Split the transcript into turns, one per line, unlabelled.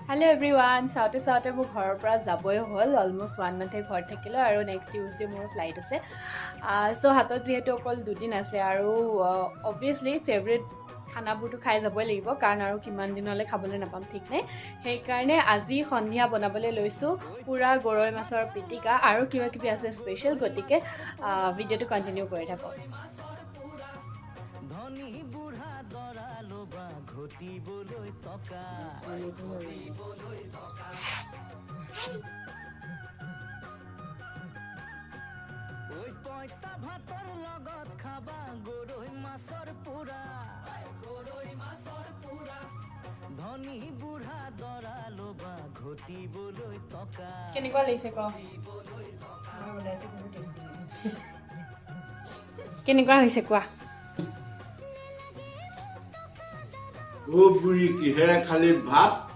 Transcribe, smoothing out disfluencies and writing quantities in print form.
Hello' everyone, চাওঁতে চাওঁতে মোৰ ঘৰৰ পৰা যাবই হ'ল। অলমষ্ট ওৱান মান্থে ঘৰত থাকিলোঁ আৰু নেক্সট টিউজডে মোৰ ফ্লাইট আছে। চ' হাতত যিহেতু অকল দুদিন আছে আৰু অবভিয়াছলি ফেভৰেট খানাবোৰতো খাই যাবই লাগিব, কাৰণ আৰু কিমান দিনলৈ খাবলৈ নাপাম ঠিক নাই। সেইকাৰণে আজি সন্ধিয়া বনাবলৈ লৈছোঁ পূৰা গৰৈ মাছৰ পিটিকা আৰু কিবা কিবি আছে স্পেচিয়েল। গতিকে ভিডিঅ'টো কণ্টিনিউ কৰি থাকক। কেনেকুৱা লাগিছে ক? কেনেকুৱা হৈছে কোৱা?
অ বুঢ়ী, কিহেৰে খালি ভাত?